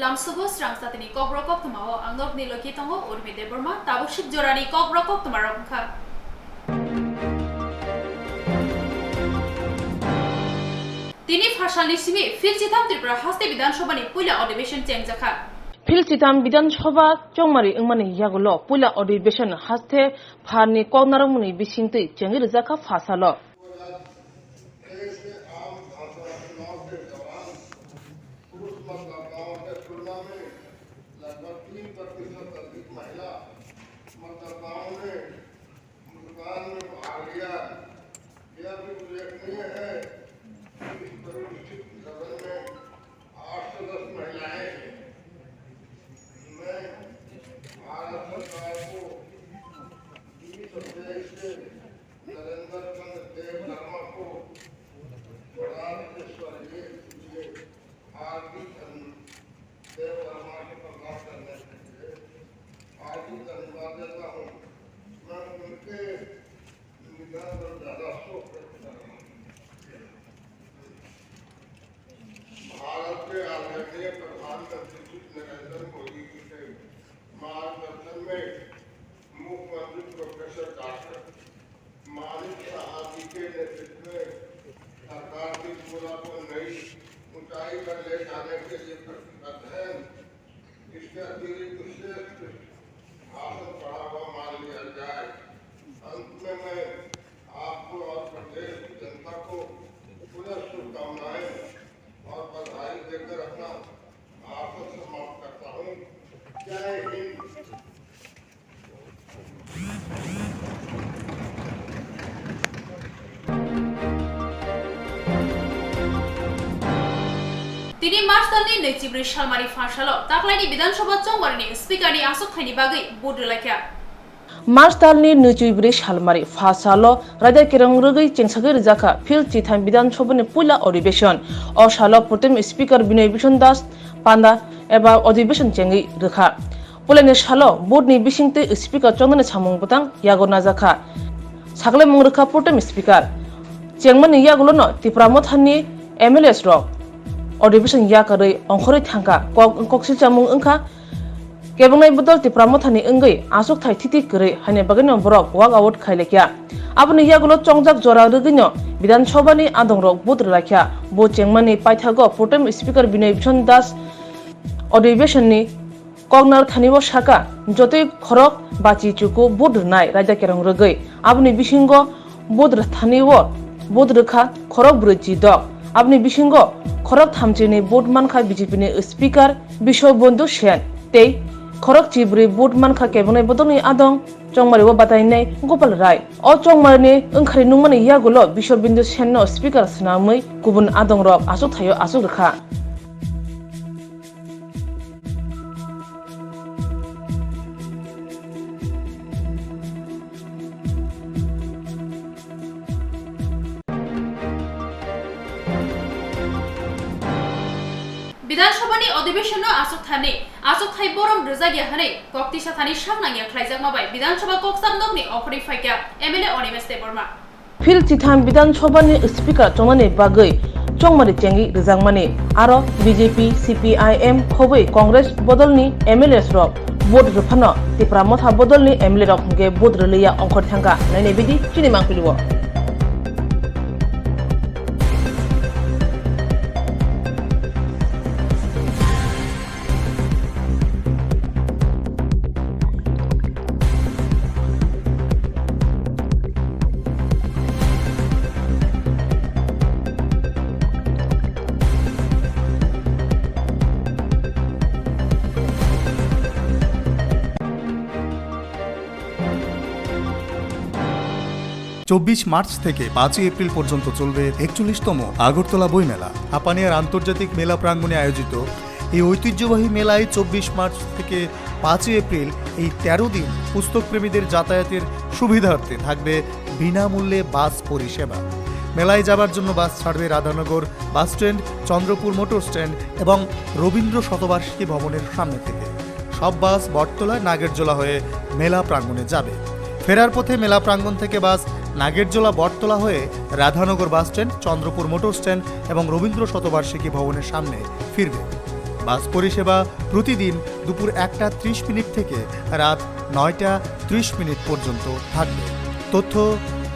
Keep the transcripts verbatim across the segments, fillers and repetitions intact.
Tamsugo srang satini kokborok koktwmao ang nokni loki tongo Urmi Debbarma, tabuk sik jorani kokborok koktwmarok wngkha. Tini phasalni simi Phil Chitham Tripura haste Bidhan Sabhani puila adhibeshon chengjakha. Phil Chitham Bidhan Sabha chongmari wngmani yagulo puila adhibeshon haste pharni koknarokmani bisingtwi chengwi rwjakha phasalo. देश के आम खासदार चुनाव के दौरान पुरुष मतदाताओं की तुलना में लगभग तीन प्रतिशत अधिक महिला मतदाताओं ने मतदान में भाग लिया। यह भी उल्लेखनीय है कि इस प्रतिष्ठित सदन में आठ सौ दस महिलाएं हैं। मैं भारत सरकार को बीस अप्रैल से नरेंद्र चंद्र देव वर्मा को स्वराज के स्वर्गीय पूज्य हार्दिक धन-, देव वर्मा के प्रणाम करने के लिए हार्दिक धन्यवाद देता हूँ। मैं उनके निधन पर ज्यादा शोक व्यक्त कर रहा हूँ। भारत के आदरणीय प्रधानमंत्री श्री नरेंद्र मोदी जी के मार्गदर्शन में मुख्यमंत्री प्रोफेसर डॉक्टर मानिक साहा जी के नेतृत्व में सरकार की त्रिपुरा को नई ऊंचाई पर ले जाने के लिए प्रतिबद्ध है। इसके अतिरिक्त श्रेष्ठ भाषण पढ़ा हुआ मान लिया जाए। अंत में मैं आपको और प्रदेश की जनता को पुनः शुभकामनाएं और बधाई देकर अपना भाषण समाप्त करता हूँ। जय Hind. Tini March talni nwichibrwi salmari phasalo taklaini Bidhan Sabha chongmarini Speaker ni aswk thaini bagwi vote rwlaikha. March talni nwichibrwi salmari phasalo raida kerong rwgwi chengsagwi rwjakha Phil Chitham Bidhan Sabha ni puila adhibeshon. O salo Pro Tem Speaker Binoy Bhushan Das Panda eba adhibeshon chengwi rwkha. Pulani salo vote ni bisingtwi speaker chongnani samung bwtang yago najakha. Sakhlaimung rwkha Pro Tem Speaker. Chengmani yagulono Tipra Mothani M L As rok adhibeshon yakarwi ongkhorwi thangkha. Kok, koksilchamung wngkha kebengnaini bodol Tipra Mothani wngwi achukthai thiti kwrwi haini bagwino borok walk out khailaikha. Aboni yagulo chongjak jora rwgwino Bidhan Sabha ni adongrok vote rwlaikha. Bo chengmani paithago Pro Tem Speaker Binoy Bhushan Das adhibeshon ni koknar thani o saka, jotoi khorok bachi chuku vote rwnai raida kerong rwgwi. Aboni bisingo vote rwthani o vote rwkha khorok brwi chi dok. Aboni bisingo khorok thamchi ni vote mankha B J P ni Speaker Biswabandhu Sen tei khorok chibrwi vote mankha kebengnaini bodolni adong chongmari o batainai Gopal Rai. O chongmari ni wngkhari nungmani yagulo Biswabandhu Sen no Speaker swnamwi kubun adongrok achukthai o achuk rwkha. Bidhan Sabha ni adhibeshon no achukthani, achukthai borom rwjakya hwnwi koktwisa thani sak nangya khlaijakma bai Bidhan Sabha kokchap nokni okhorwi phaikha M L A Animesh Debbarma. Phil Chitham Bidhan Sabha ni Speaker chongnani bagwi chongmari chengwi rwjakmani, aro B J P, C P I M khobwi Congress bodolni M L As rok vote rwphano Tipra Motha bodolni M L A rok hwnkhe vote rwliya ongkhor thangkha. Nainai bidi chini mangpili o. চব্বিশ মার্চ থেকে পাঁচই এপ্রিল পর্যন্ত চলবে একচল্লিশতম আগরতলা বইমেলা। হাপানিয়ার আন্তর্জাতিক মেলা প্রাঙ্গণে আয়োজিত এই ঐতিহ্যবাহী মেলায় চব্বিশ মার্চ থেকে পাঁচই এপ্রিল এই তেরো দিন পুস্তকপ্রেমীদের যাতায়াতের সুবিধার্থে থাকবে বিনামূল্যে বাস পরিষেবা। মেলায় যাবার জন্য বাস ছাড়বে Radhanagar bus stand, Chandrapur motor stand এবং রবীন্দ্র শতবার্ষিকী ভবনের সামনে থেকে। সব বাস বটতলা নাগেরজোলা হয়ে মেলা প্রাঙ্গণে যাবে। ফেরার পথে মেলা প্রাঙ্গণ থেকে বাস নাগেরজোলা বটতলা হয়ে Radhanagar bus stand, Chandrapur motor stand এবং রবীন্দ্র শতবার্ষিকী ভবনের সামনে ফিরবে। বাস পরিষেবা প্রতিদিন দুপুর একটা ত্রিশ মিনিট থেকে রাত নয়টা ত্রিশ মিনিট পর্যন্ত থাকবে। তথ্য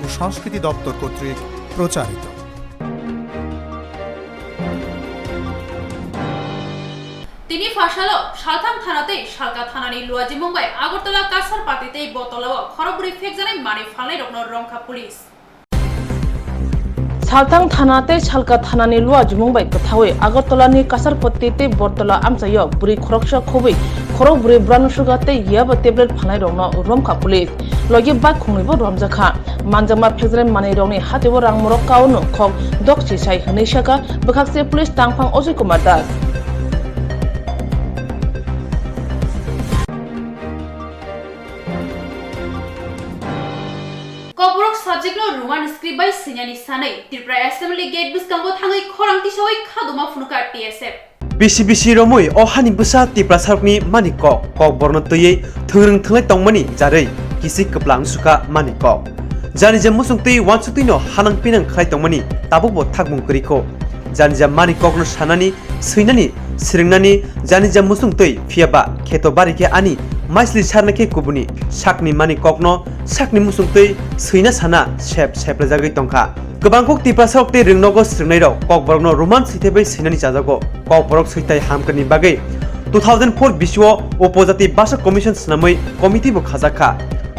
ও সংস্কৃতি দপ্তর কর্তৃক প্রচারিত। Tini phasalo Salthang thana tei Salka thanani luajimung bai Agartala Kasarpati tei Botolao khorokbrwi phekjanai manwi phalnairokno romkha police. Salthang thana tei Salka thanani luajimung bai kwthawi Agartalani Kasarpati tei Bortola amchaio bwrwi khoroksa khobwi khorokbrwi brano suga tei yaba tablet phalnairokno romkha police. Logi bike khungnwibo romjakha. Manjakma phekjani manwirokni hatio rangmorok kaono khok dokchi sai hwnwi saka bwkhakse police tangphang Ajay Kumar Das. Kokborok subject no Roman script bai swinani sanwi Tripura Assembly gate bwskango thangwi khorang tisawi khaduma phunukha T S F. Bisi bisi romwi o hani bwsa Tiprasarokni mani kok, kokborokno twiwi thwngrwng thwnglai tongmani jarwi kisik kwpla wngsukha mani kok. Jani je muchungtwi uansukthwino hanang pinang khlai tongmani tabukbo thakmung kwrwikho. Jani je mani kokno sanani, swinani, swrwngnani, jani je muchungtwi, phiyaba kheto bari khe ani maisli sarna khe kubuni sakni mani kokno sakni muchungtwi swina sana sep seplajagwi tongkha. Kwbangkuk Tiprasarok tei rwngnogo swrwngnairok kokborokno Roman swithai bai swinani chajago. Kokborok swithai hamkani bagwi two thousand four bisio Upojati Basa Commission swnamwi committee bo khajakha.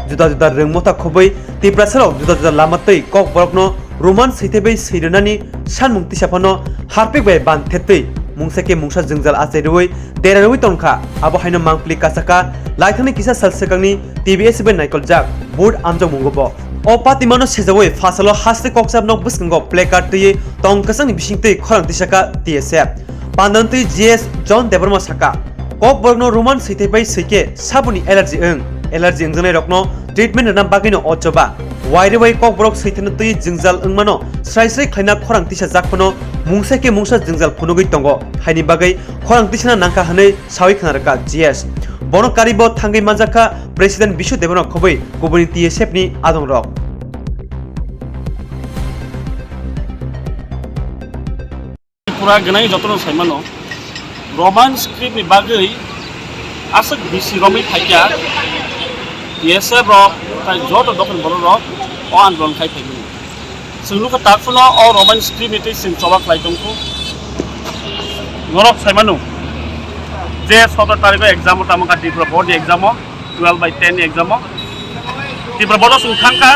Juda juda rwngmotha khobwi Tiprasarok juda juda lama twi kokborokno Roman swithai bai swi rwnani sanmung tisa phano harpik bai ban thetwi mungsa khe mungsa jwngjal achai rwui dera rwui tongkha. Abo haino mangpili kasaka laithani kisa sal swkangni T V S bai naikoljak board amjokmungo bo. O patimano sejaui phasalo haste kokchap nok bwskango placard twiwi tong kwchangni bisingtwi khorang tisaka T S F. Pandantwi G S John Debbarma saka, kokborokno Roman swithai bai swikhe saboni allergy wng. Allergy wngjaknairokno treatment rwna bagwino o choba. Wairwi kokborok swithaino twi jwngjal wngmano srai srai khlaina khorang tisajak phano mungsa khe mungsa jwngjal phunugwi tongo. Haini bagwi khorang tisana nangkha hwnwi sawi khna rwkha G S. Bono karibo thangwi manjakha President Bishu Debbarma khobwi kubuni T S F ni adongrok. Tripura gwnangwi jotono saimano, Roman script ni bagwi aswk bisi romwi phaikha, T S F rok tai joto dophani borok rok o andolon khai phaimani. Chwng nukha tak phano o Roman script ni twi chwng choba khlai tongkhu. Norok saimano, je sotoro tarikh o exam o tamo kha Tripura board ni exam o, twelve bai ten ni exam o. Tripura board o chwng thangkha,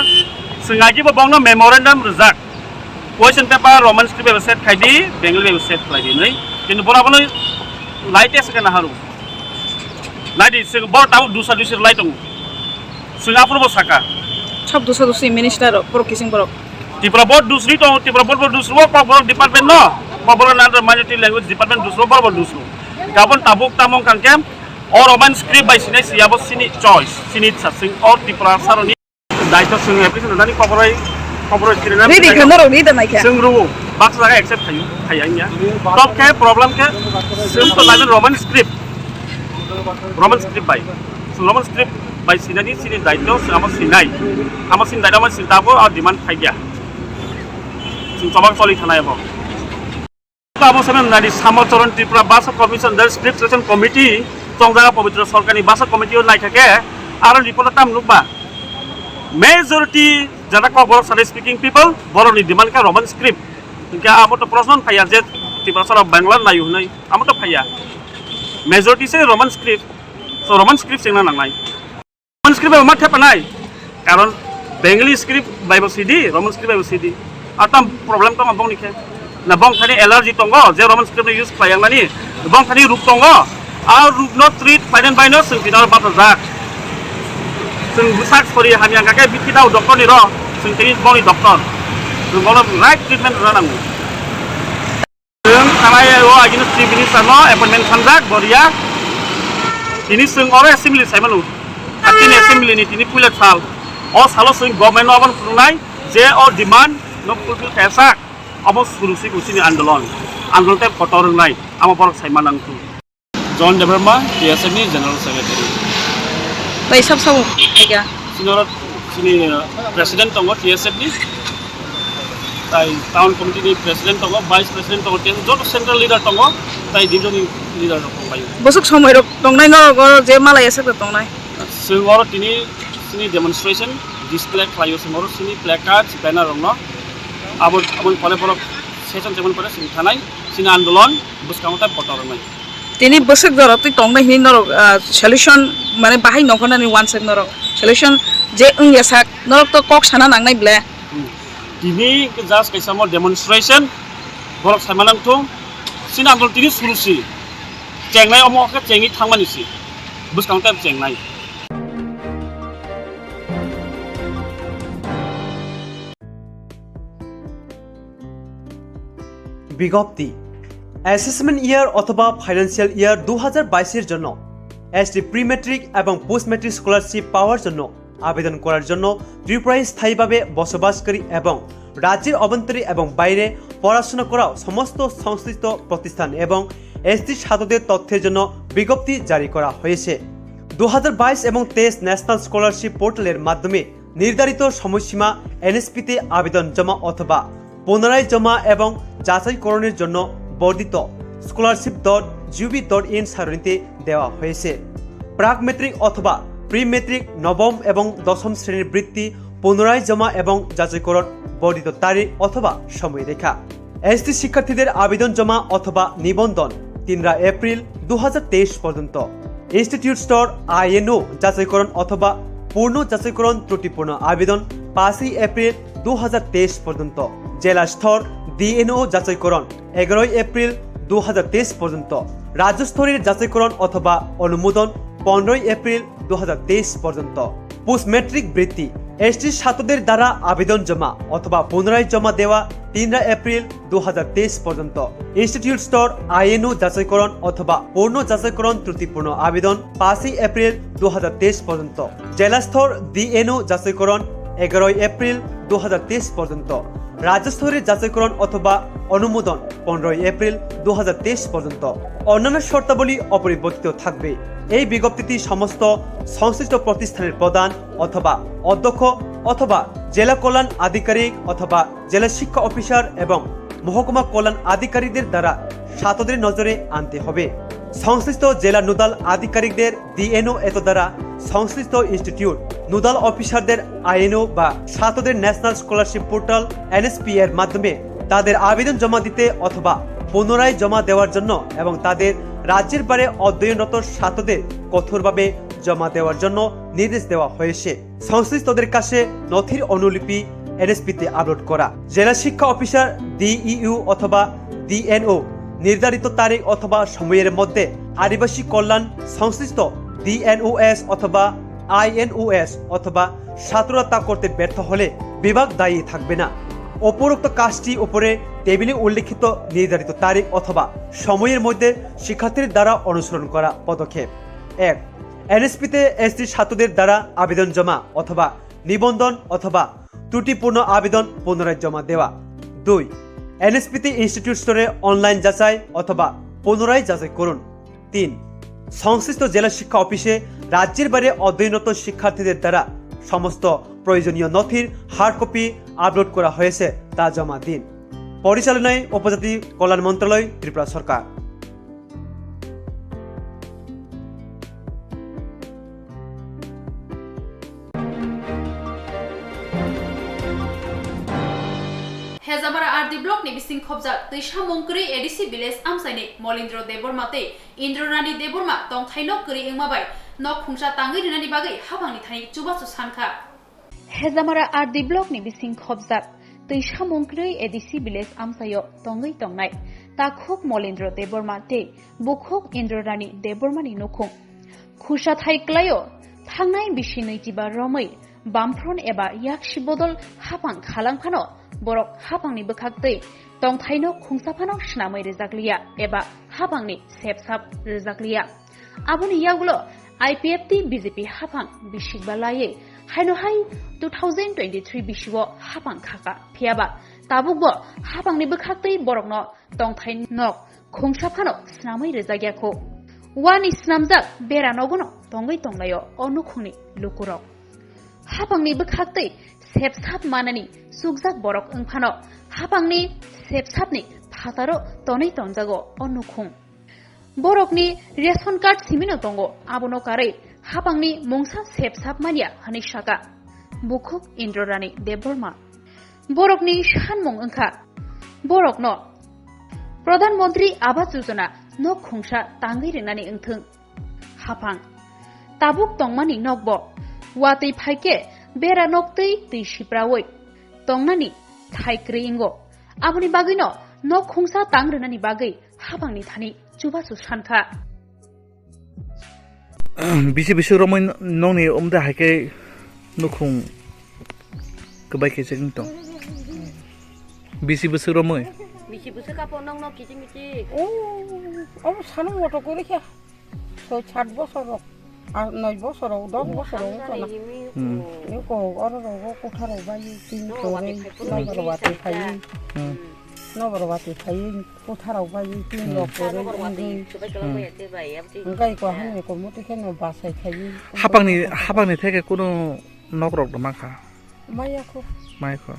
chwng agi bo bongno memorandum rwjak. Question paper Roman script bai set khai di, Bengali bai set khlai di hinwi. Kintu bora bono lai test khe naharu. Nai di, se bor tabuk dusa dusi lai tongo. Chwng aphuru bo saka. Sab dusa dusi minister rok, borok kising borok. Tripura board dusri tongo, Tripura board bo dusro, kok borok department no, kok borok under minority language department dusro, borok bo dusro. Gabon tabuk tamong kangke, o Roman script bai sinai siya bo sini choice, sini sa sing o Tripura saroni. Daito chwng application rwnani koboroi, koboroi kirina. Ready khe norok ready naikha. Chwng rwo, baksa jaga accept khayo, khaya wngya. Top khe problem khe, chwng to laibani Roman script. Roman script bai. Chwng Roman script bai sinani sini daito, chwng amo sinai. Amo sini daito, amo sini tabo, a demand khaikya. Chwng chobak choli thanai abo. Abo semen nadi Samochoron Tripura Bhasha Commission, the Script Selection Committee, tongjaga Pabitra Sarkarni Bhasha Committee o naikha khe, aro report o tam nukba. Majority jara Kokborok sani speaking people, borokni demand khe Roman script. Hinkhe abo to proshno phaiya je Tiprasa rok Bangla naio hinwi, amo to phaiya. Majority se Roman script, so Roman script chengna nangnai. Roman script bai ma thepanai, karon Bengali script bai bo sidi, Roman script bai bo sidi. Atam problem tongo bongni khe. Na bong thani allergy tongo, je Roman script no use khlai yang nani, bong thani ruk tongo. A ruk no treat finance bai no chwng tini oro bapajak. Chwng bwsak sori hamya kha khe bikhi dao doctor ni ro, chwng tini bongni doctor. Chwng bono right treatment rwna nango. Chwng thanai o agini Chief Minister no appointment sanjak, boria. Tini chwng oro assembly saimano. Tini assembly ni tini puila sal. O salo chwng government no aboni phunuknai je o demand no fulfill khayasak. Abo suru si kusini andolon. Andolon tei kotor wngnai. Amo borok saima nangkhu. John Debbarma, T S F ni General Secretary. Bai sab sabo khaikha. Sini oro sini, uh, President tongo T S F ni. Tai Town Committee ni President tongo, Vice President tongo, T S F joto Central Leader tongo, tai division ni Leader rok tonglaio. Bwswk somoi rok tongnai norok oro je malai aswk rok tongnai? Chwng oro tini chini demonstration display khlaio, chwng oro chini placard, banner rokno abo, aboni pore borok session chengmani pore chwng thanai chini andolon bwskango tai bota rwnai. Tini bwswk jorotwi tongnai hini norok, ah, solution mane bahai nongkhornani uansuk norok solution je wngya sak norok to kok sana nangnai ble. Hmm. Tini hwnkhe just kaisa mo demonstration, borok sai manang thung, chini andolon tini suru si, chengnai omo khe chengwi thangmani si, bwskang tei chengnai. বিজ্ঞপ্তি, অ্যাসেসমেন্ট ইয়ার অথবা financial year দু হাজার বাইশের জন্য ST pre matric এবং post matric scholarship পাওয়ার জন্য আবেদন করার জন্য ত্রিপুরায় স্থায়ীভাবে বসবাসকারী এবং রাজ্যের অভ্যন্তরে এবং বাইরে পড়াশোনা করা সমস্ত সংশ্লিষ্ট প্রতিষ্ঠান এবং এসটি ছাত্রদের তথ্যের জন্য বিজ্ঞপ্তি জারি করা হয়েছে। দু হাজার বাইশ এবং তেইশ ন্যাশনাল স্কলারশিপ পোর্টালের মাধ্যমে নির্ধারিত সময়সীমা এনএসপিতে আবেদন জমা অথবা পুনরায় জমা এবং যাচাইকরণের জন্য বর্ধিত scholarship dot gov dot in সারণীতে দেওয়া হয়েছে। প্রাক ম্যাট্রিক অথবা প্রি ম্যাট্রিক নবম এবং দশম শ্রেণীর বৃত্তি পুনরায় জমা এবং যাচাইকরণ বর্ধিত তারিখ অথবা সময়রেখা। এসটি শিক্ষার্থীদের আবেদন জমা অথবা নিবন্ধন তিনরা এপ্রিল দু হাজার তেইশ পর্যন্ত। ইনস্টিটিউট স্তর আইএনও যাচাইকরণ অথবা পূর্ণ যাচাইকরণ ত্রুটিপূর্ণ আবেদন পাঁচই এপ্রিল দু হাজার তেইশ পর্যন্ত। জেলা স্তর ডিএনও যাচাইকরণ এগারোই এপ্রিল দু হাজার তেইশ পর্যন্ত। রাজ্য স্তরের যাচাইকরণ অথবা অনুমোদন পনেরোই এপ্রিল দু হাজার তেইশ পর্যন্ত। পোস্ট ম্যাট্রিক বৃত্তি, এসটি ছাত্রদের দ্বারা আবেদন জমা অথবা পুনরায় জমা দেওয়া তিনরা এপ্রিল দু হাজার তেইশ পর্যন্ত। ইনস্টিটিউট স্তর আইএনও যাচাইকরণ অথবা পূর্ণ যাচাইকরণ ত্রুটিপূর্ণ আবেদন পাঁচই এপ্রিল দু হাজার তেইশ পর্যন্ত। জেলা স্তর ডিএনও যাচাইকরণ এগারোই এপ্রিল দু হাজার তেইশ পর্যন্ত। রাজ্য স্তরের যাচাইকরণ অথবা অনুমোদন পনেরোই এপ্রিল দু হাজার তেইশ পর্যন্ত। অন্যান্য শর্তাবলী অপরিবর্তিত থাকবে। এই বিজ্ঞপ্তিটি সমস্ত সংশ্লিষ্ট প্রতিষ্ঠানের প্রধান অথবা অধ্যক্ষ অথবা জেলা কল্যাণ আধিকারিক অথবা জেলা শিক্ষা অফিসার এবং মহকুমা কল্যাণ আধিকারিকদের দ্বারা ছাত্রদের নজরে আনতে হবে। সংশ্লিষ্ট জেলা নোডাল আধিকারিকদের ডিএনও এত দ্বারা সংশ্লিষ্ট ইনস্টিটিউট নোডাল অফিসারদের আইএনও বা ছাত্রদের ন্যাশনাল স্কলারশিপ পোর্টাল এনএসপি এর মাধ্যমে তাদের আবেদন জমা দিতে অথবা পুনরায় জমা দেওয়ার জন্য এবং তাদের রাজ্যের বাইরে অধ্যয়নরত ছাত্রদের কঠোরভাবে জমা দেওয়ার জন্য নির্দেশ দেওয়া হয়েছে। সংশ্লিষ্টদের কাছে নথির অনুলিপি এনএসপিতে আপলোড করা। জেলা শিক্ষা অফিসার, ডিইইউ অথবা ডিএনও নির্ধারিত তারিখ অথবা সময়ের মধ্যে আদিবাসী কল্যাণ সংশ্লিষ্ট ডিএনওএস অথবা আইএনওএস অথবা ছাত্ররা তা করতে ব্যর্থ হলে বিভাগ দায়ী থাকবে না। উপরোক্ত কাজটি উপরে টেবিলে উল্লেখিত নির্ধারিত তারিখ অথবা সময়ের মধ্যে শিক্ষার্থীর দ্বারা অনুসরণ করা পদক্ষেপ। এক, এনএসপিতে এসটি ছাত্রদের দ্বারা আবেদন জমা অথবা নিবন্ধন অথবা ত্রুটিপূর্ণ আবেদন পুনরায় জমা দেওয়া। দুই, এনএসপিতে ইনস্টিটিউট স্তরে অনলাইন যাচাই অথবা পুনরায় যাচাই করুন। তিন, সংশ্লিষ্ট জেলা শিক্ষা অফিসে রাজ্যের বাইরে অধ্যয়নরত শিক্ষার্থীদের দ্বারা সমস্ত প্রয়োজনীয় নথির হার্ড কপি আপলোড করা হয়েছে, তা জমা দিন। পরিচালনায় উপজাতি কল্যাণ মন্ত্রণালয়, ত্রিপুরা সরকার। Hejamara R D block ni bising khobjak Twisa Mungkri A D C village amchaini Molindro Debbarma tei Indrarani Debbarma tongthai nok kwrwi wngma bai nok khungsa tangwi rwnani bagwi haphangni thani chubachu sankha. Hejamara R D block ni bising khobjak Twisa Mungkri A D C village amchaio tongwi tongnai takhuk Molindro Debbarma tei bukhuk Indrarani Debbarmani nukhung. Khusa thai klaio, thangnai bisi nwichiba romwi bamphron eba yaksi bodol haphang khalang phano borok haphangni bwkhak tei tongthaino khungsa phano swnamwi rwjakliya eba haphangni sepsap rwjakliya. Aboni yagulo I P F T B J P haphang bisikba laiwi haino hai two thousand twenty-three bisio haphang khaka. Phiyaba tabukbo haphangni bwkhak tei borokno tongthai nok khungsa phano swnamwi rwjakya kho. Wani swnamjak bera nogono tongwi tonglaio o nukhungni lukurok. Haphangni bwkhak tei sepsap manani chukjak borok wng phano haphangni sepsapni phataro tonwi tongjago o nukhung. Borokni ration card simino tongo, abono karwi hapangni mungsa sep sap manya hwnwi saka Bukhuk Indrarani Debbarma. Borokni sanmung wngkha borokno Pradhan Mantri Awas Yojana nok khungsa tangwi rwnani wngthwng. Haphang tabuk tongmani nokbo watwi phaikhe bera noktwi twi siprawi tongnani thai kwrwi wngo. Aboni bagwino nok khungsa tang rwnani bagwi haphangni thani chubachu sankha. Bisi bisi romwi nokni umde haikhe nukhung kwbai khe chekni tong. Bisi bisi romwi. Bisi bisi kapo nong nok kiching kiching. Oh, oh, sanu moto kore khe. Soi sat bosor rok, ar noi bosor rok, dos bosor rok wngkha na. Hmm. Eko oro rogo kotha rok bai tin torwi, nobor watwi phaiwi. Hmm. Nobor watwi phaiwi kotha rok bai tin rok torwi wngwi. Hmm. Wngkha eko hamya eko muti kheno bachai phaiwi. Hapangni, hapangni theke kunu nok rok da mankha? Maya kho. Maya kho.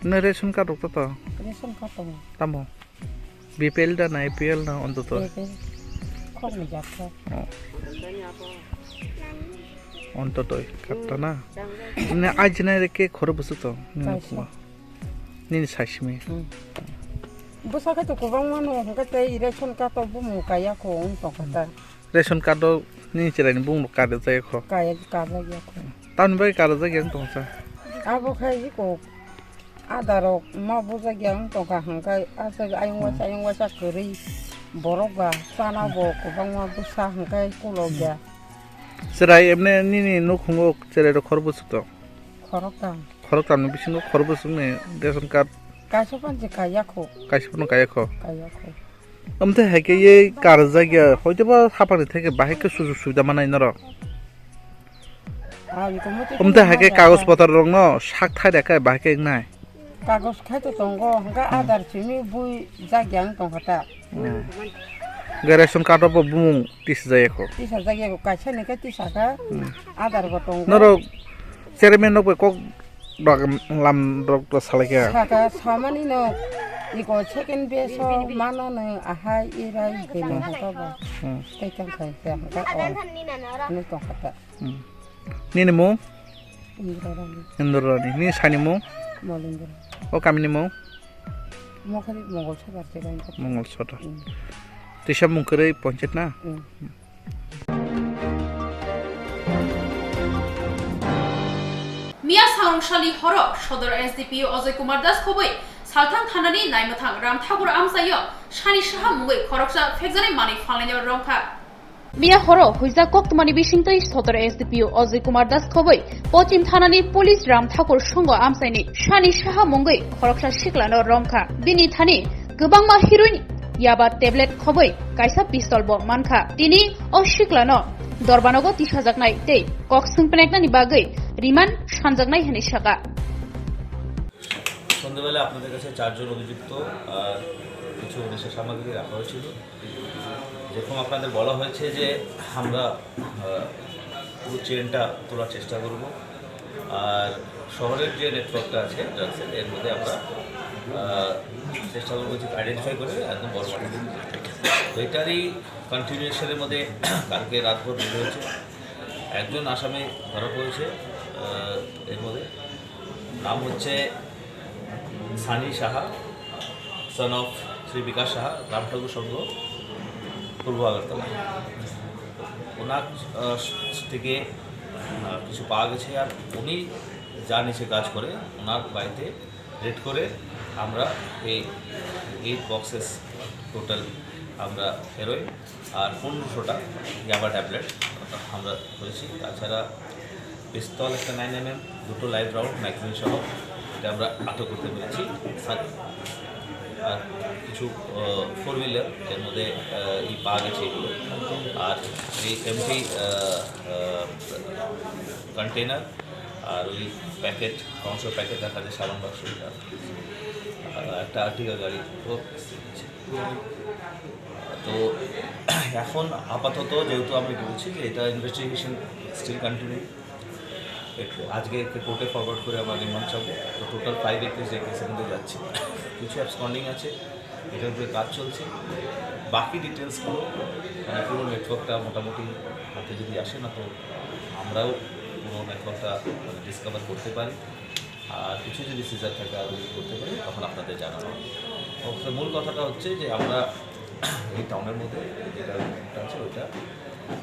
No ration card rok to to? Ration card tongo. Tamo? B P L da na A P L na ontoto? A P L. Khokni jakha. Oh. Ontoto katta na. Ne ajina re ke khoro busu to. Nini Kaisa. Kuma. Nini saisimi. Hmm. Busa khe to kwbangma no hwnkhe tei ration card to bumung kaya kho wng tongkha ta. Ration card do nini chwraini bumung kare jaya kho. Kaya kajak ya kho. Tamni bagwi kare jaya wng tongsa. Abo khe iko Aadhaar rok ma bujak ya wng tongkha hwnkhe aswk ayung waisa ayung waisa kwrwi borok ba chana bo kwbangma bwsa hwnkhe kulok ya. Chwrai emne nini nukhungo chwrai rok khor bwswk tong? Khoroktam. Khoroktam ni bisingo khor bwswk ni ration card? Kaisa phan je kaya kho. Kaisa phano kaya kho. Kaya kho. Amtwi hai khe ye karjak ya, hoito ba hapang ni theke bahai khe sujug subida manai norok. Amtwi hai khe kagoj potor rok no sak thai da khe bahai khe wngnai. Kagoj khai to tongo, hwnkhe Aadhaar simi bui jak ya wng tongkha ta. Hmm. Hwnkhe ration card o bo bumung tisa jak ya kho. Tisa jak ya kho, kaisa ni khe tisa kha, Aadhaar bo tongo. Norok chairman rok bai kok Bak lam rok to salai khe. Saka samani no iko second base o mano no ahai irai beno hoto ba. Hmm. Tei tang khai khe haka o. Ni tong kata. Hmm. Nini mung? Indra Rani. Indra Rani. Nini sani mung? Molindra. O kami ni mung? Mokhari Mongol Sodar te bai. Mongol Sodar. Hmm. Tisa mung kwrwi ponchit na? Hmm. Miya sangrungsali horo Sodor S D P O Ajoy Kumar Das khoboi Salthang thanani naimwthang Ram Thakur amchaio sani saha mungwi khoroksa phekjani manwi phalnaino romkha. Miya horo huijak koktwmani bisingtwi Sodor S D P O Ajoy Kumar Das khoboi Pochim thanani police Ram Thakur songo amchaini sani saha mungwi khoroksa siklano romkha. Bini thani kwbangma heroin, yaba tablet khoboi kaisa pistol bo mankha. Tini o siklano dorbanogo tisajaknai tei kok swngpinaknani bagwi remand sanjaknai hwnwi saka. সন্ধেবেলা আপনাদের কাছে চারজন অভিযুক্ত আর কিছু নেশা সামগ্রী রাখা হয়েছিল। যেরকম আপনাদের বলা হয়েছে যে আমরা, আহ, পুরো চেইনটা তোলার চেষ্টা করব। আর শহরের যে নেটওয়ার্কটা আছে ড্রাগসের, এর মধ্যে আমরা, আহ, চেষ্টা করবো যে আইডেন্টিফাই করে একদম বড় মাঠে দিতে। তো এটারই কন্টিনিউয়েশনের মধ্যে কালকে রাতভর ভিড় হয়েছে, একজন আসামি ধরা পড়েছে, আহ, এর মধ্যে নাম হচ্ছে সানি সাহা, সন অফ শ্রী বিকাশ সাহা, রাম ঠাকুর সংঘ, পূর্ব আগরতলা। ওনার, আহ, থেকে, আহ, কিছু পাওয়া গেছে। আর উনি যা নিচে কাজ করে, ওনার বাড়িতে রেড করে আমরা এই এইট বক্সেস টোটাল আমরা হেরোইন আর পনেরোশোটা ইয়াবা ট্যাবলেট আমরা ধরেছি। তাছাড়া পিস্তল একটা নাইন এমএম, দুটো লাইভ রাউন্ড, ম্যাগাজিন সহ এটা আমরা আটক করতে পেরেছি। আর, আর কিছু, আহ, ফোর হুইলার, এর মধ্যে, আহ, এই পাওয়া গেছে এগুলো। আর এই এমটি, আহ, আহ, কন্টেনার, আর ওই প্যাকেট, মাংসের প্যাকেট দেখা যায়, সাবান বাক্স এটা। আর একটা আর্টিগা গাড়ি, ও তো এখন আপাতত যেহেতু আমরা বলছি যে এটা ইনভেস্টিগেশন স্টিল কন্টিনিউ, আজকে একটা কোর্টে ফরওয়ার্ড করে আমরা রিমান্ড চাবো। তো টোটাল ফাইভ এপিস এই কেসের মধ্যে যাচ্ছে, কিছু অ্যাবসকন্ডিং আছে, এটার উপরে কাজ চলছে। বাকি ডিটেলসগুলো, মানে, পুরো নেটওয়ার্কটা মোটামুটি হাতে যদি আসে না, তো আমরাও পুরো নেটওয়ার্কটা, মানে, ডিসকভার করতে পারি। আর কিছু যদি সিজার থাকে, আরও যদি করতে পারি, তখন আপনাদের জানানো হবে। তো মূল কথাটা হচ্ছে যে আমরা এই টাউনের মধ্যে যেটা আছে, ওইটা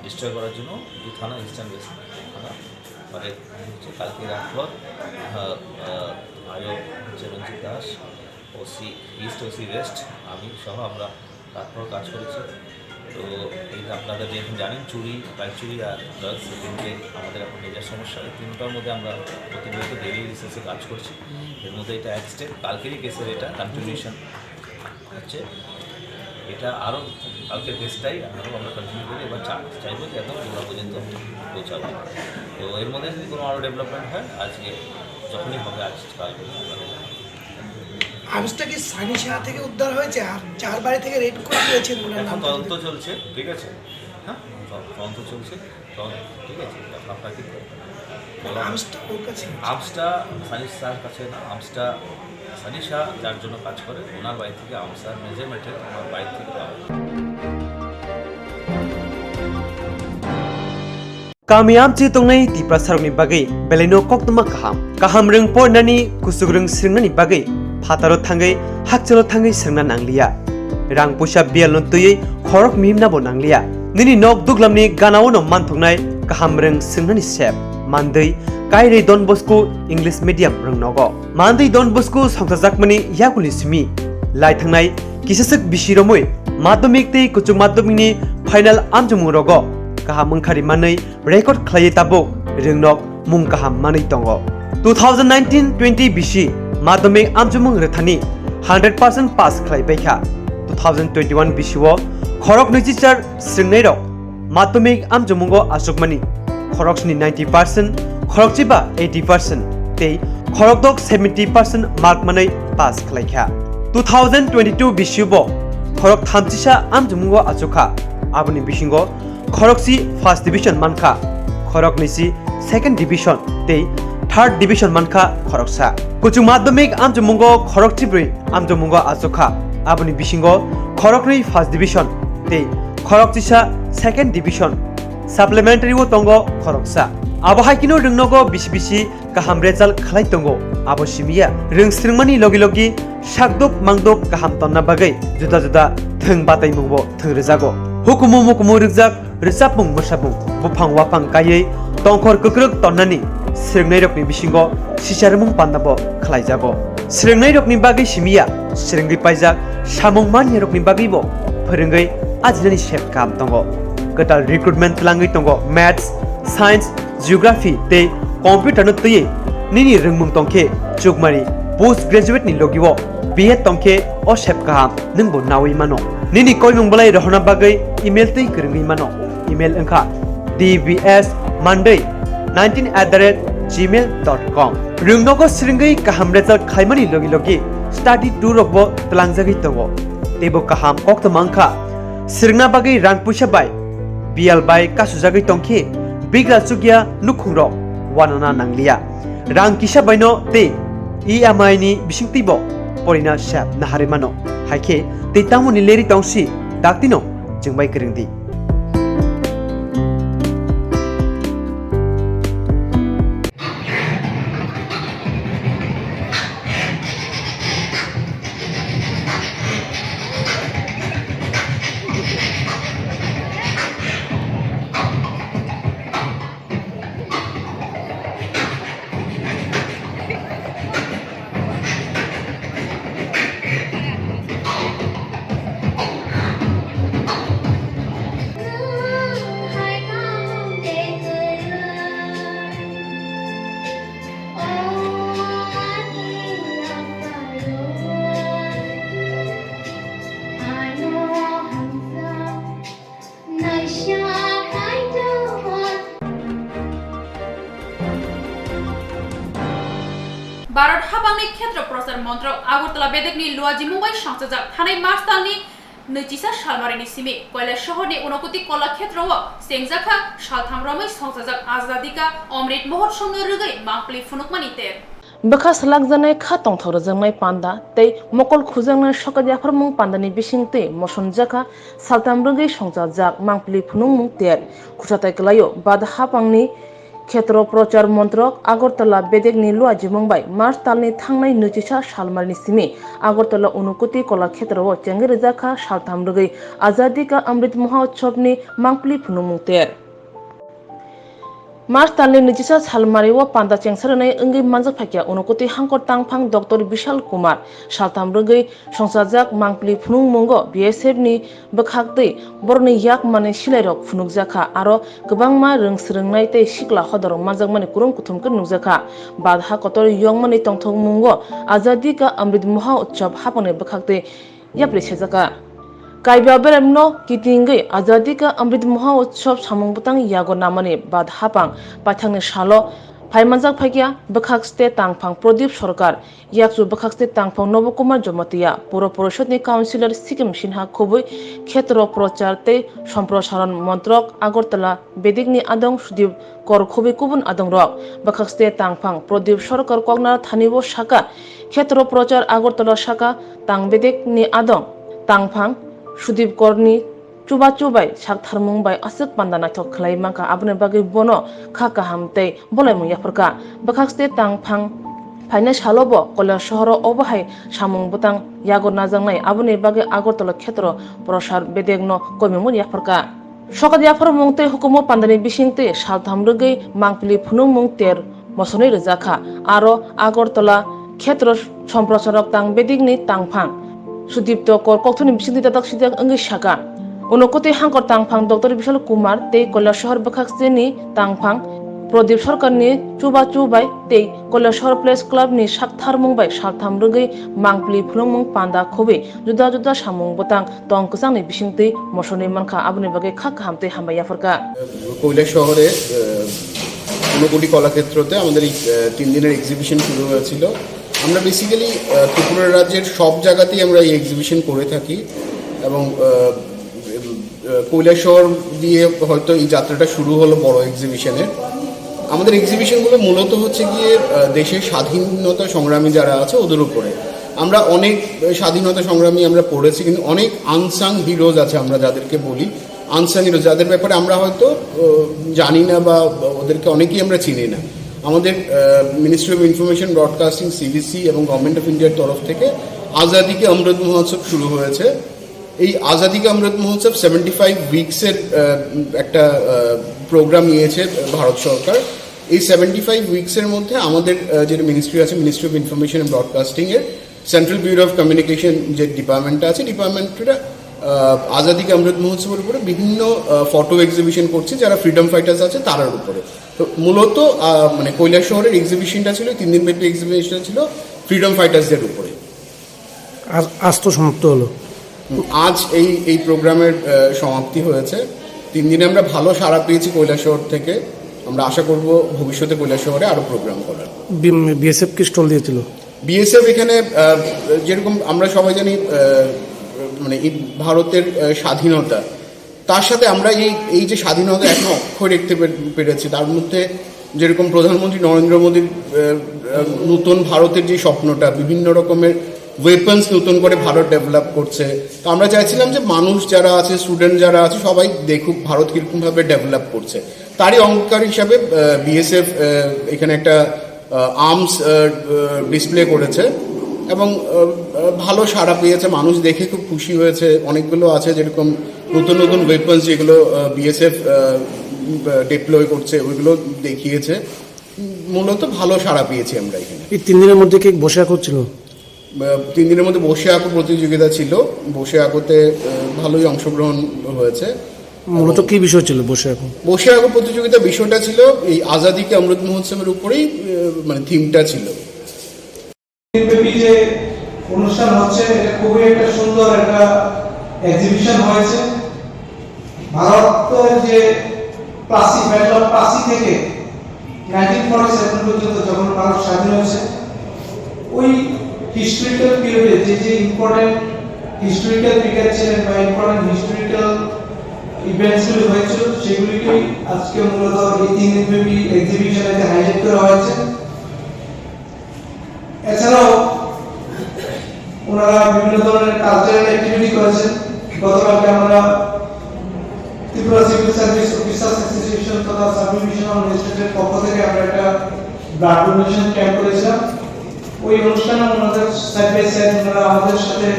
ডিস্ট্রয় করার জন্য দু থানা, ইস্টার্ন ওয়েস্ট থানা, মানে, হচ্ছে কালকে রাতভর, আহ, আহ, আয়ো হচ্ছে Ranjit Das, OC east, OC west, আমি সহ আমরা রাতভর কাজ করেছি। তো এই যে আপনারা যেরকম জানেন, চুরি, বাইক চুরি আর ড্রাগস, এই তিনটে আমাদের এখন মেজর সমস্যা। এই তিনটার মধ্যে আমরা প্রতিনিয়ত ডেইলি বেসিসে কাজ করছি। এর মধ্যে এটা এক স্টেপ, কালকেরই কেসের এটা কন্টিনিউশন হচ্ছে। এটা আরও কালকের কেসটাই আরও আমরা কন্টিনিউ করি। এবার চা-, চাইবো যে একদম গোড়া পর্যন্ত পৌঁছাবো। তো এর মধ্যে যদি কোনো আরও ডেভেলপমেন্ট হয়, আজকে যখনই হবে, আজ কাল করবো আমরা। আর্মসটা কি সানিশা থেকে উদ্ধার হয়েছে? আর যার বাড়ি থেকে রেড করে দিয়েছেন ওনার এখন নাম তদন্ত চলছে, ঠিক আছে? হ্যাঁ, তদন্ত চলছে, তদন্ত, ঠিক আছে? এখন আপনাকে বলা হবে। আর্মসটা ওর কাছে আছে। আর্মসটা সানিশার কাছে না, আর্মসটা সানিশা যার জন্য কাজ করে, ওনার বাড়ি থেকে আর্মসের মেজারমেন্টে ওনার বাড়ি থেকে পাওয়া। Kami amchi tongnai Tiprasarokni bagwi belaino koktwma kaham. Kaham rwng porinani, kuchuk rwng swrwngnani bagwi phataro thangwi, hakchalo thangwi swrwngna nangliya. Rang puisa biyalno twiwi khorok mihimnabo nangliya. Nini nok duglamni ganaono manthoknai kaham rwng swrwngnani sep. Mandwi, Kairwi Don Bosco English Medium rwng nogo. Mandwi Don Bosco songchajakmani yakuni simi lai thangnai kisaswk bisi romwi madhyamik tei kuchuk madhyamikni final amchomung rogo kaham wngkhari manwi record khlaiwi tabuk rwngnok mung kaham manwi tongo. Two thousand nineteen twenty bisi madhyamik amchomung rwthani hundred percent pass khlai paikha. Two thousand twenty-one bisio khorok nwichichar swrwngnairok madhyamik amchomungo achukmani khorokchini ninety percent, khorokchiba eighty percent tei khorokdok seventy percent mark manwi pass khlaikha. Two thousand twenty-two bisibo khorok thamchisa amchomungo achukha, aboni bisingo khorokchi first division mankha, khoroknwisi second division tei third division mankha khoroksa. Kuchuk madhyamik amchomungo khorokchibrwi amchomungo achukha, aboni bisingo khoroknwi first division tei khorokchisa second division. Supplementary o tongo khoroksa. Abo hai kheno rwngnogo bisi bisi kaham result khlai tongo. Abo simiya rwng swrwngmani logi logi sakduk mangduk kaham tonna bagwi juda juda thwng bataimungbo thwng rwjago. Hukumu mukumu rwkjak rwchapmung mwsapmung buphang waphang kaiwi tongkhor kwkrwk tonnani swrwngnairokni bisingo sicharmung pandabo khlaijago. Swrwngnairokni bagwi simiya, swrwngwi paijak samung maniyarokni bagwibo phwrwngwi ajinani sep kaham tongo. Kwtal recruitment twlangwi tongo Maths, Science, Geography tei Computer no twiwi nini rwngmung tongkhe chukmani post graduate ni logio B Ed tongkhe o sep kaham nwngbo nawi mano. Nini koimung belai rohorna bagwi email twi kwrwngwi mano. Email wngkha D B S Monday nineteen at the rate gmail dot com. Rwngnogo swrwngwi kaham result khlaimani logi logi study tour rokbo twlangjagwi tongo. Teibo kaham koktwma wngkha swrwngna bagwi rang puisa bai biyal bai kasujagwi tongkhe bigra chukya nukhungrok wanana nangliya. Rang kisa baino tei E M I ni bisingtwibo porina sa naharwi mano. Hai khe tei tamoni leri tongsi daktino chwngbai kwrwngdi. Bharat habangni khetra prochar montrok Agartala bedekni Luaji Mumbai songchajak thanai March talni nwichisa salmarini simi Koilashahorni Unakoti Kola Khetrao chengjakha saltham romwi songchajak Azadi Ka Amrit Mahotsavno rwgwi mangpili phunukmani ter. Bwkha swlakjaknai kha tongthok rwjaknai panda tei mokol khujaknai sokat yapharmung pandani bisingtwi mosonjakha saltham rwgwi songchajak mangpili phunukmung ter. Khusatai kwlaio bad hapangni Khetro Prochar Montrok Agartala bedekni luajimung bai March talni thangnai nwichisa salmarni simi Agartala Unokoti Kola Khetroo chengwi rwjakha saltham rwgwi Azadi Ka Amrit Mahotsav ni mangpili phunukmung ter. March talni nwichisa salmari o panda chengsa rwnai wngwi manjak phaikha Unokoti Hangkor Tangphang Doctor Bishal Kumar. Saltham rwgwi songchajak mangpili phunukmungo B S F ni bwkhaktwi borokni yak manwi silairok phunukjakha, aro kwbangma rwng swrwngnai tei sikla hodorok manjakmani kurum kuthum khe nukjakha. Bad ha kotor yongmani tongthokmungo Azadi Ka Amrit Mahotsav hapangni bwkhaktwi yapri sejaka. Kaiba beremno kitingwi Azadi Ka Amrit Mahotsav samung bwtang yago namani bad hapang paithakni salo phaimanjak phaikya bwkhak state tangphang Pradip Sarkar, yakchu bwkhak state tangphang Nobo Kumar Jamatia, Puro Porishod ni councillor Sikim Sinha khubui Khetro Prochar tei Somprosaron Montrok Agartala bedekni adong Sudip Kor khubui kubun adongrok. Bwkhak state tangphang Pradip Sarkar kokna thani o saka Khetro Prochar Agartala saka tang bedekni adong tangphang Sudip Korni chubachu bai saktharmung bai aswk panda naithok khlai mankha, aboni bagwi bono kha kaham tei bolaimung yapharkha. Bwkhak state tangphang phainai salo bo Koilasohoro obo hai samung bwtang yago najaknai, aboni bagwi Agartala Khetro Prochar bedekno koimungmung yapharkha. Sokat yapharmung tei hukumu pandani bisingtwi saltham rwgwi mangpili phunukmung ter mosonwi rwjakha. Aro Agartala Khetro Somprocharok tang bedekni tangphang Sudipto Kor kokthumni bisingtwi dadak sidak wngwi saka. Unokoti Hangkor tangphang Doctor Bishal Kumar tei Koilasohor bwkhak steni tangphang Pradip Sarkarni chubachu bai tei Koilasohor Press Club ni saktharmung bai saltham rwgwi mangpili phunukmung panda khubui juda juda samung bwtang tong kwchangni bisingtwi mosonwi mankha, aboni bagwi kha kaham tei hambai yapharkha. কৈলাসহরে, আহ, ঊনকোটি কলাক্ষেত্রতে আমাদের এই, আহ, তিন দিনের এক্সিবিশন শুরু হয়েছিল। আমরা বেসিক্যালি, আহ, ত্রিপুরা রাজ্যের সব জায়গাতেই আমরা এই এক্সিবিশন করে থাকি এবং, আহ, আহ, কৈলাসহর দিয়ে হয়তো এই যাত্রাটা শুরু হলো বড় এক্সিবিশনের। আমাদের এক্সিবিশনগুলো মূলত হচ্ছে গিয়ে, আহ, দেশের স্বাধীনতা সংগ্রামী যারা আছে ওদের উপরে। আমরা অনেক স্বাধীনতা সংগ্রামী আমরা পড়েছি, কিন্তু অনেক আনসাং হিরোজ আছে আমরা যাদেরকে বলি, আনসাং হিরোজ যাদের ব্যাপারে আমরা হয়তো, আহ, জানি না বা ওদেরকে অনেকেই আমরা চিনি না। আমাদের, আহ, ministry of information broadcasting, CBC এবং গভর্নমেন্ট অফ ইন্ডিয়ার তরফ থেকে আজাদি কে অমৃত মহোৎসব শুরু হয়েছে। এই আজাদি কা অমৃত মহোৎসব সেভেন্টি ফাইভ উইকসের, আহ, একটা, আহ, প্রোগ্রাম নিয়েছে ভারত সরকার। এই সেভেন্টি ফাইভ উইকসের মধ্যে আমাদের, আহ, যেটা মিনিস্ট্রি আছে, ministry of information and broadcasting এর সেন্ট্রাল ব্যুরো অফ কমিউনিকেশন যে ডিপার্টমেন্টটা আছে, ডিপার্টমেন্টটা, আহ, আজাদি কা অমৃত মহোৎসবের উপরে বিভিন্ন, আহ, ফটো এক্সিবিশন করছে, যারা ফ্রিডম ফাইটার্স আছে তারার উপরে। তো মূলত, আহ, মানে কৈলাসহরের এক্সিবিশনটা ছিল, তিন দিনব্যাপী এক্সিবিশনটা ছিল ফ্রিডম ফাইটার্সদের উপরে। আজ, আজ তো সমাপ্ত হলো। হুম, আজ এই, এই প্রোগ্রামের, আহ, সমাপ্তি হয়েছে। তিন দিনে আমরা ভালো সাড়া পেয়েছি কৈলাসহর থেকে। আমরা আশা করব ভবিষ্যতে কৈলাসহরে আরো প্রোগ্রাম করার। বি-, বিএসএফ কি স্টল দিয়েছিল? বিএসএফ এখানে, আহ, যেরকম আমরা সবাই জানি, আহ, মানে এই ভারতের, আহ, স্বাধীনতা, তার সাথে আমরা এই, এই যে স্বাধীনতা এখন অক্ষয় রাখতে পে-, পেরেছি, তার মধ্যে যেরকম প্রধানমন্ত্রী নরেন্দ্র মোদীর, আহ, আহ, নতুন ভারতের যে স্বপ্নটা, বিভিন্ন রকমের ওয়েপন্স নতুন করে ভারত ডেভেলপ করছে, তো আমরা চাইছিলাম যে মানুষ যারা আছে, স্টুডেন্ট যারা আছে, সবাই দেখুক ভারত কীরকমভাবে ডেভেলপ করছে। তারই অঙ্গীকার হিসাবে, আহ, বিএসএফ, আহ, এখানে একটা, আহ, আর্মস, আহ, আহ, ডিসপ্লে করেছে এবং, আহ, আহ, ভালো সাড়া পেয়েছে, মানুষ দেখে খুব খুশি হয়েছে। অনেকগুলো আছে যেরকম নতুন নতুন ওয়েপন্স যেগুলো, আহ, বিএসএফ, আহ, আহ, ডিপ্লয় করছে, ওইগুলো দেখিয়েছে। মূলত ভালো সাড়া পেয়েছি আমরা এখানে। এই তিন দিনের মধ্যে কি বসে করছিল? আহ, তিন দিনের মধ্যে বসে আঁকো প্রতিযোগিতা ছিল। বসে আঁকোতে, আহ, ভালোই অংশগ্রহণ হয়েছে। মূলত কি বিষয় ছিল বসে আঁকো? বসে আঁকো প্রতিযোগিতা বিষয়টা ছিল এই আজাদি কে অমৃত মহোৎসবের উপরেই, আহ, মানে থিমটা ছিল। ব্যাপী যে অনুষ্ঠান হচ্ছে, এটা খুবই একটা সুন্দর একটা এক্সিবিশন হয়েছে। ভারতের যে প্লাসি, ব্যাটল অফ প্লাসি থেকে নাইনটিন ফর্টি সেভেন পর্যন্ত যখন ভারত স্বাধীন হয়েছে, ওই হিস্টোরিক্যাল পিরিয়ডে যে যে ইম্পর্টেন্ট হিস্টোরিক্যাল ফিগার ছিলেন বা ইম্পর্টেন্ট হিস্টোরিক্যাল ইভেন্টসগুলি হয়েছিল, সেগুলিকেই আজকে মূলত এই তিন দিনব্যাপী এক্সিবিশনে যে হাইলাইট করা হয়েছে। পক্ষ থেকে আমরা একটা ব্লাড ডোনেশন ক্যাম্প করেছিলাম। ওই অনুষ্ঠানে ওনাদের সাইড বাই সাইড ওনারা আমাদের সাথে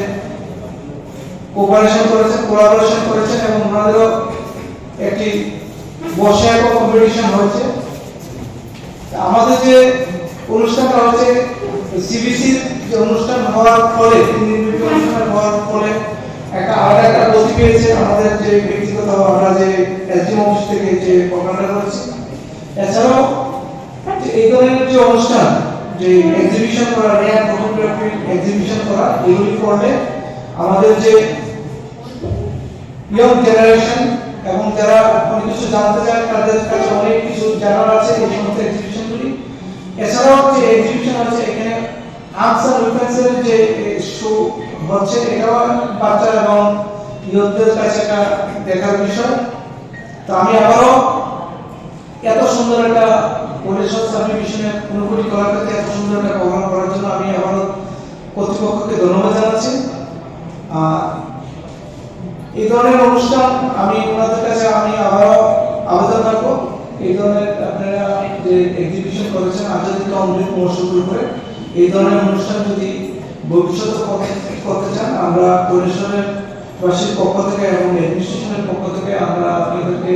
কোঅপারেশন করেছেন, কোলাবোরেশন করেছেন এবং ওনাদেরও একটি বর্ষে একবার কম্পিটিশন হয়েছে। আমাদের যে অনুষ্ঠানটা হচ্ছে, সিবিসির যে অনুষ্ঠান হওয়ার ফলে, তিন দিন ব্যাপী অনুষ্ঠান হওয়ার ফলে একটা আলাদা একটা গতি পেয়েছে আমাদের যে ব্যক্তিগত, আমরা যে এসডিএম অফিস থেকে যে প্রোগ্রামটা করেছি। এছাড়াও যে এই ধরনের যে অনুষ্ঠান, যে এক্সিবিশন করা, রেয়ার ফটোগ্রাফি এক্সিবিশন করা, এগুলি করলে আমাদের যে ইয়ং জেনারেশন এবং যারা অনেক কিছু জানতে চায়, তাদের কাছে অনেক কিছু জানার আছে এই সমস্ত এক্সিবিশনগুলি। এছাড়াও যে এক্সিবিশন আছে, এখানে আর্টস অ্যান্ড উইমেন্সের যে শো হচ্ছে, এটাও বাচ্চা এবং ইয়ুথদের কাছে একটা দেখার বিষয়। তো আমি আবারও এত সুন্দর একটা পরিষদ সাবডিভিশনে ঊনকোটি কলাক্ষেত্রে এত সুন্দর একটা প্রোগ্রাম করার জন্য আমি আবারও কর্তৃপক্ষকে ধন্যবাদ জানাচ্ছি। আর এই ধরনের অনুষ্ঠান আমি ওনাদের কাছে আমি আবারও আবেদন রাখবো, এই ধরনের আপনারা যে এক্সিবিশন করেছেন আজাদী কা অমৃত মহোৎসব উপলক্ষে, এই ধরনের অনুষ্ঠান যদি ভবিষ্যতে করতে, করতে চান, আমরা পরিষদের বাসীর পক্ষ থেকে এবং অ্যাডমিনিস্ট্রেশনের পক্ষ থেকে আমরা আপনাদেরকে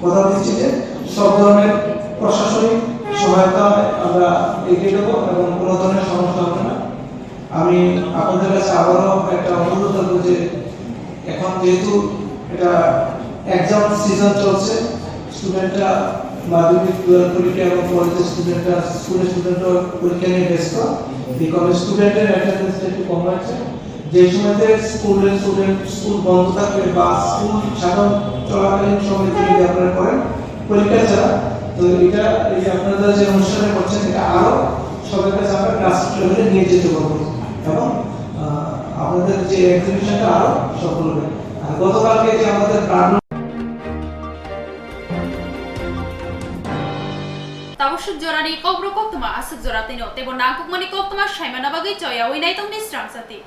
কথা দিচ্ছি যে সব ধরনের প্রশাসনিক সহায়তা আমরা এগিয়ে দেবো এবং কোনো ধরনের সমস্যা হবে না। আমি আপনাদের কাছে আবারও একটা অনুরোধ করবো যে এখন যেহেতু এটা এক্সাম সিজন চলছে, স্টুডেন্টরা মাধ্যমিক পরীক্ষা এবং কলেজের স্টুডেন্টরা, স্কুলের স্টুডেন্টরা পরীক্ষা নিয়ে ব্যস্ত, এই কারণে স্টুডেন্টের অ্যাটেন্ডেন্সটা একটু কম হয়েছে। যে সময়তে স্কুলের স্টুডেন্ট স্কুল বন্ধ থাকবে বা স্কুল সাধারণ চলাকালীন সময় যদি আপনারা করেন পরীক্ষা ছাড়া, তো এটা এই যে আপনারা যে অনুষ্ঠানটা করছেন, এটা আরো সবার কাছে আমরা গ্রাসরুট লেভেলে নিয়ে যেতে পারবো এবং আহ, আপনাদের যে এক্সিবিশনটা আরো সফল হবে। আর গতকালকে যে আমাদের প্রাণ Tabuk suk jorani kokborok koktwma aswk jora twino teibo nangkukmani koktwma saimana bagwi choyaui naitokni srang jati.